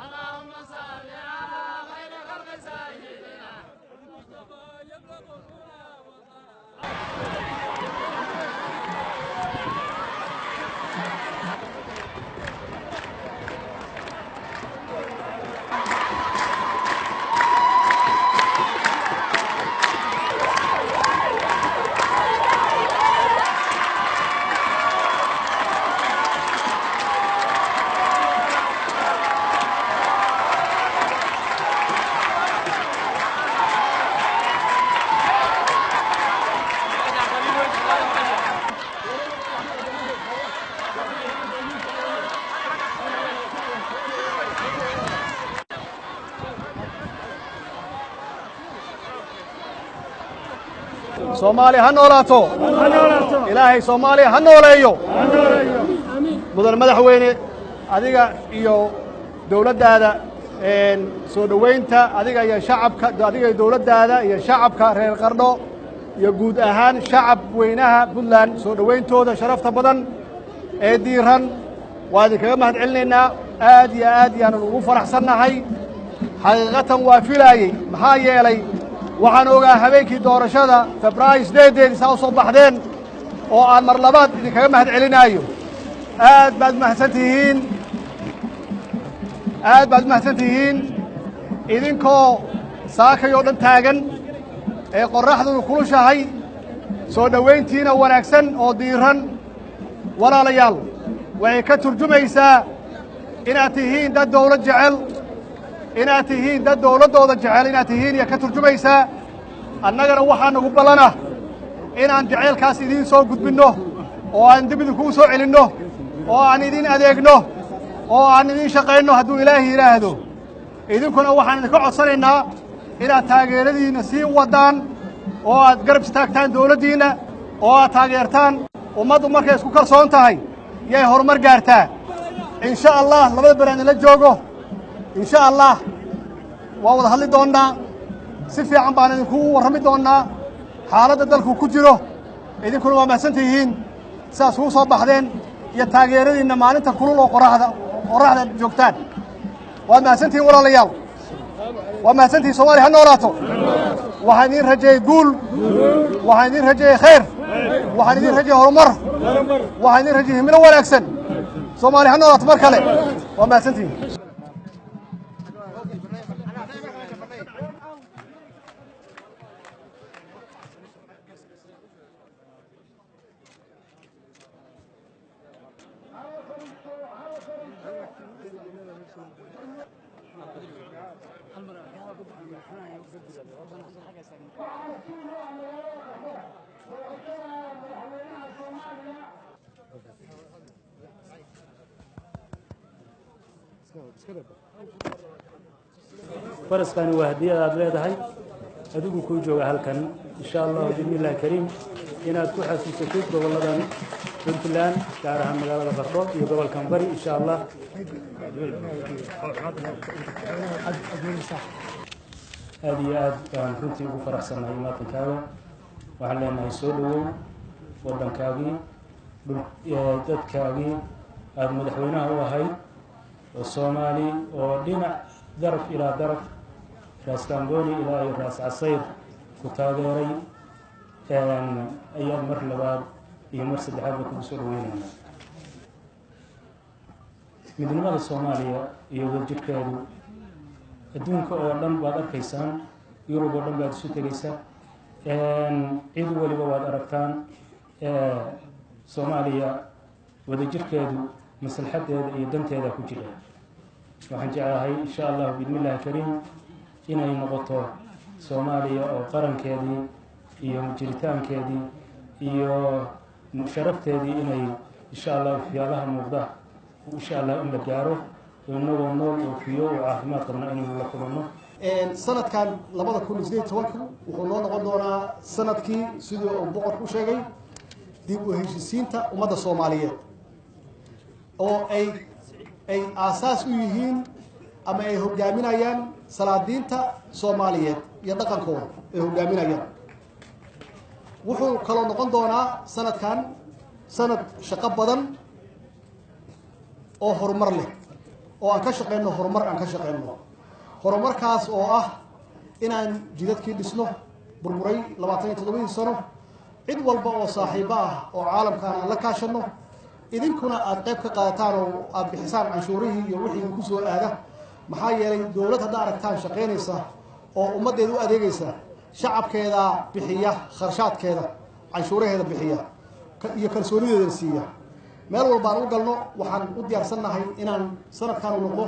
اللهم صل على خير خلق سيدنا المصطفى يبلغ الهدى والضلال. Soomaaliya ha noolaato, Ilaahay Soomaaliya ha nooleeyo. Mudan madaxweyne, adiga iyo dowladdaada soo dhoweynta, adiga iyo shacabka, adiga iyo dowladdaada iyo shacabka reer Qardho iyo guud ahaan shacab weynaha Puntland soo dhoweyntooda sharafta badan ee diiran waa idinkaga mahad celinaynaa. Aad iyo aad yaanan ugu faraxsannahay. Xaqiiqatan waa filaayey, maxaa yeelay waxaan ogaa habeenkii doorashada Febraayo 8-deedii saa u soo baxdeen oo aan mar labaad idinkaga mahad celinaayo. Aad baad mahadsan tihiin, aad baad umahadsan tihiin. Idinkoo saakayoo dhan taagan ee qorraxduna kulushahay, soo dhowayntiina wanaagsan oo diiran, walaalayaal, waxay ka turjumaysaa inaad tihiin dad dawlad jecel, inaad tihiin dad dawladdooda jecel inaad tihiin iyo ka turjumaysaa. Annagana waxaa nagu ballana inaan jaceylkaas idiin soo gudbinno oo aan dib idinkugu soo celinno oo aan idin adeegno oo aan idiin shaqaynno hadduu Ilaahi yidhaahdo. Idinkuna waxaan idinka codsanaynaa inaad taageeradiinna sii waddaan oo aad garab istaagtaan dawladdiinna oo aad taageertaan. Ummaddu markay isku kalsoon tahay yay horumar gaartaa. In sha Allah labada beri aan idinla joogo, in sha Allah waa wada hadli doonnaa, si fiican baan idinku warrami doonnaa xaaladda dalku ku jiro. Idinkuna waa mahadsan tihiin sidaas ugu soo baxdeen iyo taageeradiinna maalinta kulul oo qorraxda joogtaan. Waad mahadsantihiin walaalayaal, waa mahadsantihiin. Soomaaliya ha noolaato. Waxaan idiin rajeeyey guul, waxaan idiin rajeeyey khayr, waxaan idiin rajeeyey horumar, waxaan idiin rajeeyey himilo wanaagsan. Soomaaliya ha noolaato mar kale. Waa mahadsantihiin. Faraskani waa hadiyad aad leedahay, adigu kuu jooga halkan, insha Allahu biidnillahi kariim, inaad ku xasuusatid gobolladan Puntland, gaar ahaan magaalada Qardho iyo gobolkan Bari, insha Allah. Aada iyo aad baan runtii ugu faraxsannahay imaatankaaga. Waxaan leenahay soo dhawow waddankaagii, dhul dadkaagii aada madaxweynaha u ahayd oo Soomaali oo dhinac daraf ilaa daraf, Raas Kamboni ilaa iyo Raas Casayr ku taageeray ayaan mar labaad iyo mar saddexaadba kugu soo dhaweynayna. Midnimada Soomaaliya iyo wadajirkeedu adduunka oo dhan baad arkaysaan, Yurub oo dhan baad isu tegaysaa, cid waliba waad aragtaan. Soomaaliya wadajirkeedu maslaxadeeda iyo danteeda ku jira. Waxaan jeclahay insha Allahu biidni Illahi kariim inay noqoto Soomaaliya oo qarankeedii iyo jiritaankeedii iyo sharafteedii inay insha Allah waxyaalaha muuqda insha Allah in la gaaro, inagoo nool oo fiyo oo caafimaad qabna inaynu la kulanno. Sanadkan 2018-ka wuxuu noo noqon doonaa sanadkii, sidii uu boqorku u sheegay, dib u heshiisiinta ummadda Soomaaliyeed oo ay aasaas u yihiin ama ay hogaaminayaan salaadiinta Soomaaliyeed iyo dhaqankooda ay hogaaminayaan. Wuxuu kaloo noqon doonaa sanadkan sanad shaqo badan oo horumar leh oo aan ka shaqeyno horumar, aan ka shaqeyno horumarkaas oo ah inaan jidadkii dhisno burburay 27-dii sano, cid walba oo saaxiibo ah oo caalamkaan aan la kaashano, idinkuna aada qayb ka qaadataan oo aada bixisaan canshuurihii iyo wixii idinku soo aada. Maxaa yeelay dowlad haddaa aragtaan shaqaynaysa oo ummaddeeda u adeegaysa, shacabkeeda bixiya kharashaadkeeda, canshuuraheeda bixiya iyo kalsoonideeda siiya. Meel walba aan u galno waxaan u diyaarsannahay inaan sanadkaan u noqdo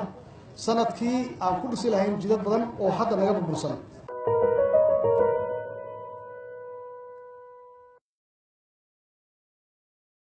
sanadkii aan ku dhisi lahayn jidad badan oo hadda naga burbursan.